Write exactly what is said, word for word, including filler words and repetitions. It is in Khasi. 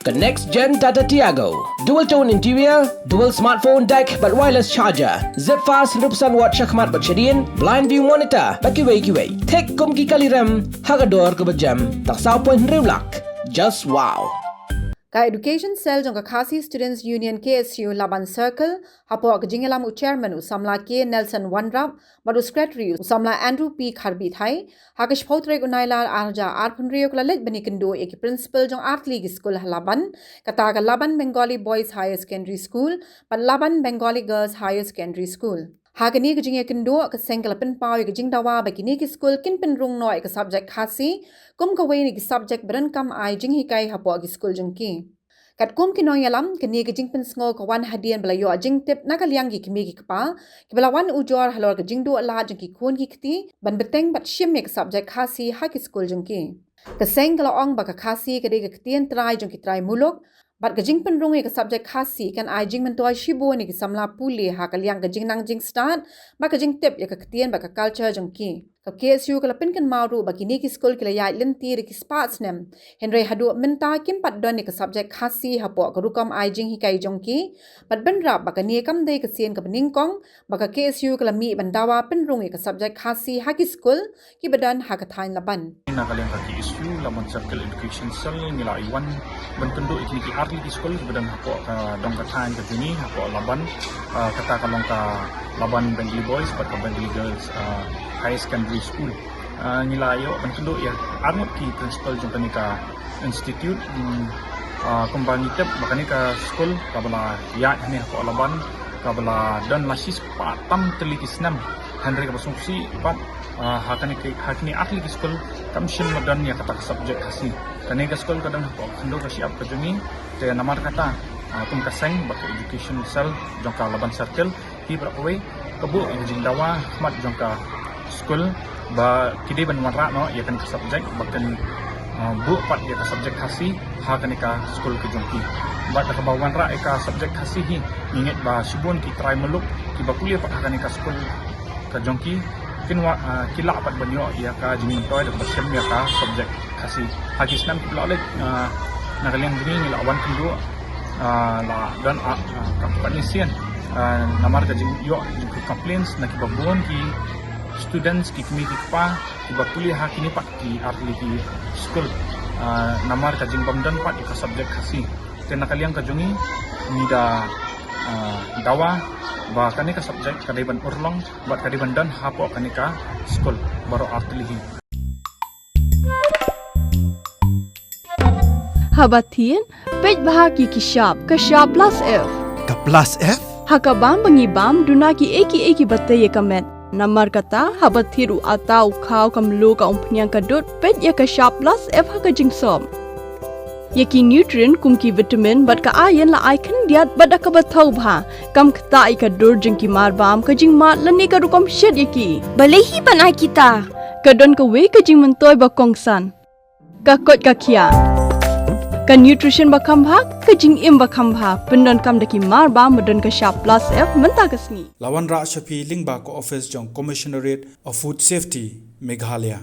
Ka next gen Tata Tiago. Dual tone interior, dual smartphone deck bad wireless charger. Zip fast hynriew percent watt shakhmat bad shadien, blind view monitor bad kiwei kiwei. Thik kum ki kali rem ha ka dor kaba jem, tang saw point hynriew lak. Just wow. Ka Education Cell jong ka Khasi Students Union, K S U, Laban Circle, hapoh ka jingïalam u Chairman u samla K Nelson Wanrap bad u Secretary u samla Andrew P Kharbithai, ha ka shiphew tarik u Nailar arhajar arphew hynriew ka la leit ban ïakynduh ïa ki principal jong artylli ki skul ha Laban, kata ka Laban Bengali Boys Higher Secondary School bad Laban Bengali Girls Higher Secondary School. Ha kane ka jingïakynduh, ka seng ka la pynpaw ïa ka jingdawa ba kine ki skul kin pynrung noh ïa ka subject Khasi kum kawei na ki subject ba donkam ai jinghikai hapoh ki skul jong ki. Katkum ki nongïalam, kane ka jingpynsngew ka wan hadien ba la ïoh jingtip na ka liang ki kmie ki kpa kiba la wan ujor halor ka jingduh lad jong ki khun ki kti ban bteng bad shim ïa ka subject Khasi ha ki skul jong ki. Ka seng ka la ong ba ka Khasi ka dei ka ktien trai jong ki trai muluk, bad ka jingpynrung ïa ka subject Khasi kan ai jingmyntoi shibun ïa ki samla pule ha ka liang ka jingnang jingstad bad ka jingtip ïa ka ktien bad ka culture jong ki. Ka K S U ka la pynkynmaw ruh ba kine ki skul ki la ïaid lynti da ki spah snem, hynrei haduh mynta kim pat don ïa ka subject Khasi hapoh ka rukom ai jinghikai jong ki, bad bynrap ba kane kam dei ka sien kaba nyngkong ba ka K S U ka la mih ban dawa pynrung ïa ka subject Khasi ha ki skul kiba don ha ka thaiñ Laban. Na ka liang ka K S U Laban Circle Education Cell ngi la ïa wan ban kynduh ïa kine ki artylli ki skul kiba don hapoh ka dong ka thaiñ ka jong ngi hapoh Laban, ah, kata ka long ka Laban Bengali Boys bad ka Bengali Girls, ah, Higher Secondary School. Ah, ngi la ïoh ban kynduh ïa arngut ki principal jong kane ka institute, mm, ah, kumba ngi tip ba kane ka skul kaba la ïaid hangne hapoh Laban kaba la don la shispah tam tylli ki snem, hynrei kaba sngewsih pat, ah, ha kane ki, ha kine artylli ki skul kam shym la don ïa kata ka subject Khasi. Kane ka skul ka don hapoh khyndew ka shyiap ka jong ngi, te namar kata, ah, kum ka seng bad ka Education Cell jong ka Laban Circle, hi baroh kawei ka buh ïa ka jingdawa khmat jong ka skul ba ki dei ban wanrah noh ïa kane ka subject, ba kin, ah, buh pat ïa ka subject Khasi ha kane ka skul ka jong ki. Bad da kaba wanrah ïa ka subject Khasi hi, ngi ngeit ba shibun ki trai muluk kiba pule pat ha kane ka skul ka jong ki kin wa, ah, ki lah pat ban ïoh ïa ka jingmyntoi da kaba shem ïa ka subject Khasi. Ha ki snem kiba la leit, ah, na ka liang jong ngi ngi la wan kynduh, ah, la don, ah, ah, ka pat ni sien, ah, namar ka jingïoh jong ki complaints na kiba bun ki students, ki kmie ki kpa kiba pule ha kine pat ki artylli ki skul, ah, namar ka jingbym don pat ïa ka subject Khasi. Te na ka liang ka jong ngi ngi da, ah, dawa ba kane ka subject ka dei ban urlong bad ka dei ban don hapoh kane ka skul baroh artylli hi. Haba thied, peit bha ki ki shap, ka shap plus F. Ka plus F? Ha ka bam ba ngi bam, duna ki ei ki ei kiba tei ïa ka met. Namar kata, haba thied u atta, u khaw, ka mluh, ka umphniang, ka dud, peit ïa ka shap plus F ha ka jingsop. Ïa ki nutrient kum ki vitamin bad ka iron la ai khyndiat bad da kaba thaw bha, kam ktah ïa ka dur jong ki mar bam, ka jingmad lane ka rukom shet ïa ki. Balei hi ban ai kita? Ka don kawei ka jingmyntoi ba kongsan. Ka koit ka khiah. Ka nutrition ba kham bha, ka jingim ba kham bha, pyndonkam da ki mar bam ba don ka shap plus F mynta ka sngi. La wanrah sha phi lyngba ka office jong Commissionerate of Food Safety, Meghalaya.